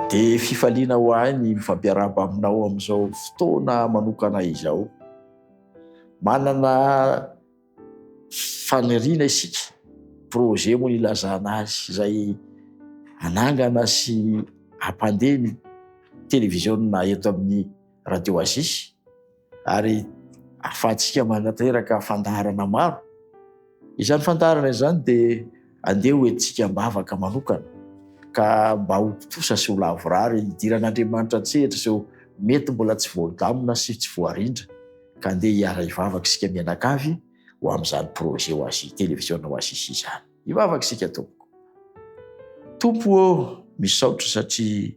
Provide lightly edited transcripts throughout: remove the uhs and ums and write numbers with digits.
Dia fifaliana ho ahy ny mifampiarahaba aminao amin'izao fotoana manokana izao. Manana faniriana isika, projet moa ilazana azy, izay hanangana sy hampandeha ny televiziona eto amin'ny Radio Oasis ary ahafahantsika manateraka fandaharana maro. Izany fandaharana izany dia andeha ho entintsika am-bavaka manokana ka mba ho tontosa sy ho lavorary hidiran'Andriamanitra an-tsehatra izao mety mbola tsy voadamina sy tsy voarindra ka andeha hiara-hivavaka isika mianakavy ho amin'izany projet Oasis, televiziona Oasis izany. Hivavaka isika tompoko. Tompo ô, misaotra satria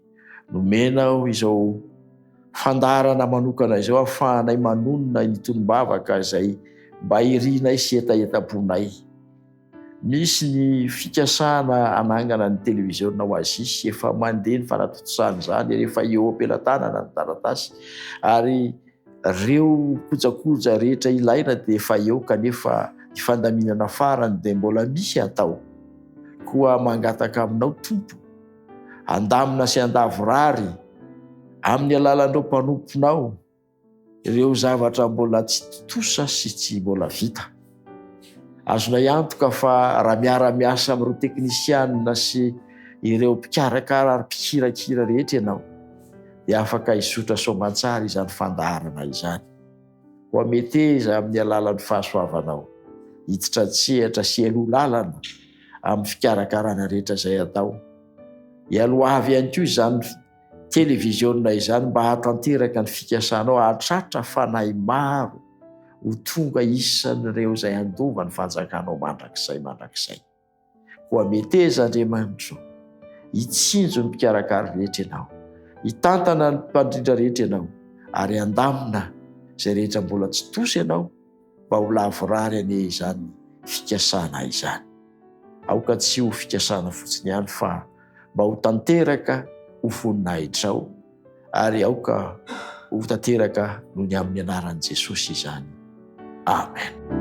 nomenao izao fandaharana manokana izao ahafahanay manonona ny tonom-bavaka izay mba irinay sy hetahetam-ponay. Misy ny fikasana hanangana ny televiziona Oasis, efa mandeha ny fanatontosana izany ary efa eo am-pelatanana ny taratasy ary Reo kojakoja rehetra ilaina dia efa eo kanefa ny fandaminana farany dia mbola misy atao. Koa mangataka aminao Tompo, handamina sy handavorary amin'ny alalan'ireo mpanomponao ireo zavatra mbola tsy tontosa sy tsy mbola vita. Azonay antoka fa raha miara-miasa amin'ireo teknisianina sy ireo mpikarakara ary mpikirakira rehetra ianao, dia afaka hizotra soamantsara izany fandaharana izany. Koa meteza amin'ny alalan'ny fahasoavanao hiditra an-tsehatra sy hialoha lalana amin'ny fikarakarana rehetra izay atao. Hialoha avy ihany koa izany televiziona izany mba hahatanteraka ny fikasanao hahatratra fanahy maro ho tonga isan'ireo izay handova ny fanjakanao mandrakizay mandrakizay. Koa meteza Andriamanitro, hitsinjo ny mpikarakara rehetra Ianao, hitantana ny mpandrindra rehetra Ianao, ary handamina izay rehetra mbola tsy tontosa Ianao, mba ho lavorary anie izany fikasana izany. Aoka tsy ho fikasana fotsiny ihany fa mba ho tanteraka ho voninahitrao, ary aoka ho tanteraka noho ny amin'ny anaran'i Jesosy izany. Amen.